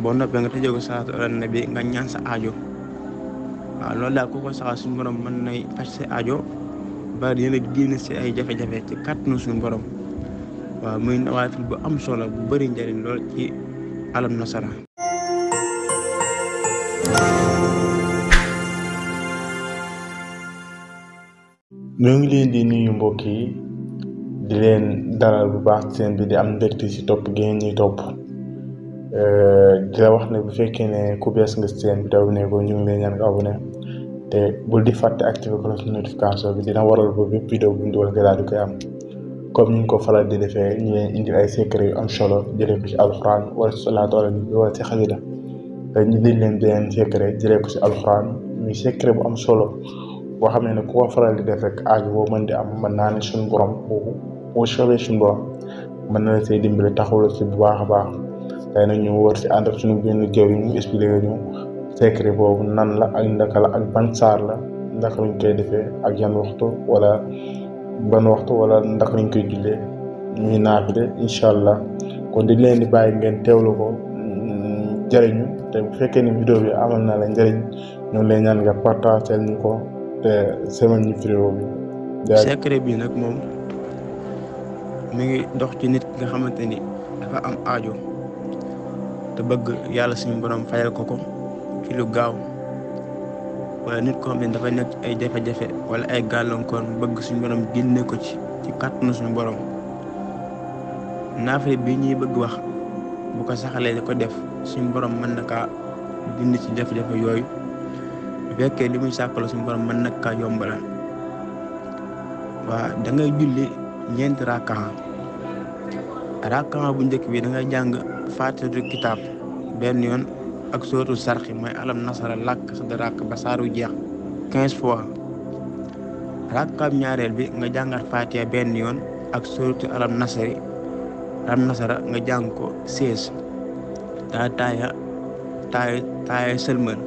boo noppee nga tëjee ko salaatu ala nabi nga ñaan sa aajo. waaw loolu daal ku ko saxal suñu borom mën nay faj sa aajo ba dina génn si ay jafe-jafe ci kàttanu suñu borom. waaw muy nawaafil bu am solo bu bëri njëriñ lool ci alam nasara. ñoo ngi leen di nuyu mbokk yi di leen dalal bu baax seen bi di am mbégte ci topp gi ngeen ñuy topp di la wax ne bu fekkee ne ku bees nga seen bi daw ne ko ñu ngi leen ñaan nga abonné te bul di fàtte activer cloche notification bi dina waral ba bépp vidéo bu ñu dugal nga daal di koy am comme ñu ko faral di defee ñu leen indil ay secret yu am solo jëlee ko ci alxuraan wala ci salaatu ala nabi wala ci xasida ñu indi leen beneen secret jëlee ko ci alxuraan muy secret bu am solo boo xam ne ku ko faral di def rek aaju boo mën di am mën naa ne suñu borom boo soobee suñu borom mën na la see dimbali taxawal ci bu baax a baax tey nag ñu war ci ànd ak suñu benn jëw yi mu expliqué ñu secret boobu nan la ak ndaka la ak ban saar la ndax lañ koy defee ak yan waxtu wala ban waxtu wala ndax lañ koy jullee ñuy naafile incha allah kon di leen di bàyyi ngeen teewlu ko jëriñu te bu fekkee ne vidéo bi amal na la njëriñ ñu ngi lay ñaan nga partagé ñu ko te semaine ñu vidéo bi. secret bi nag moom mi ngi dox ci nit nga xamante ni dafa am aajo te bëgg yàlla suñu borom fayal ko ci lu gaaw wala nit ko xam ne dafa nekk ay jafe-jafe wala ay gàllankoor bëgg suñu borom génne ko ci kàttanu suñu borom. naafile bi ñuy bëgg wax bu ko saxalee di ko def suñu borom mën na kaa dindi ci jafe-jafe yooyu bu fekkee li muy sàkkalo suñu borom mën na kaa yombalal. waa da ngay julli ñeenti rakkaa bu njëkk bi da ngay jàng faatihatul kitaab benn yoon ak sootu sarxi mooy alam nasara làkk sa rakk ba saaru jeex 15 fois. rakkaab ñaareel bi nga jàngat faatiha benn yoon ak sootu alam nasara nga jàng ko 16 taaya sëlmal.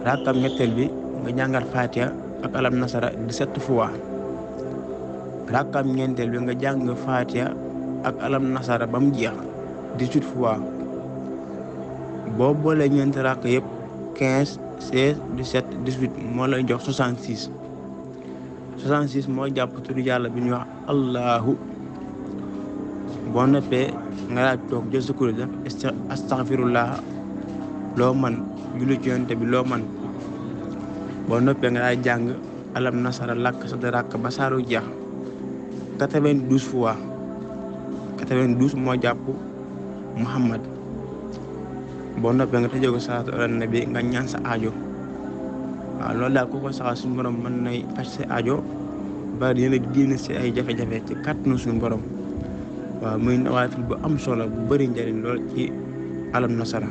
rakkaab ñetteel bi nga jàngat faatiha ak alam nasara 17 fois. rakkaab ñeenteel bi nga jàng faatiha ak alam nasara ba mu jeex 18 fois. boo boolee ñeenti rakk yëpp 15 16 17 18 moo lay jox 66 moo jàpp tudd yàlla bi ñuy wax allahu. boo noppee nga laaj toog jël sa kuréel def astaghfirullah loo man julli ci yonent bi loo man. boo noppee nga laaj jàng alam nasara làkk sa rakk ba saaru jeex 92 fois. 92 moo jàpp Muhammad. boo noppee nga tëjee ko salaatu ala nabi nga ñaan sa aajo. waaw loolu daal ku ko saxal suñu borom mën nay faj sa aajo ba dina génn si ay jafe-jafe ci kàttanu suñu borom. waaw muy nawaafil bu am solo bu bëri njëriñ lool ci alam nasara.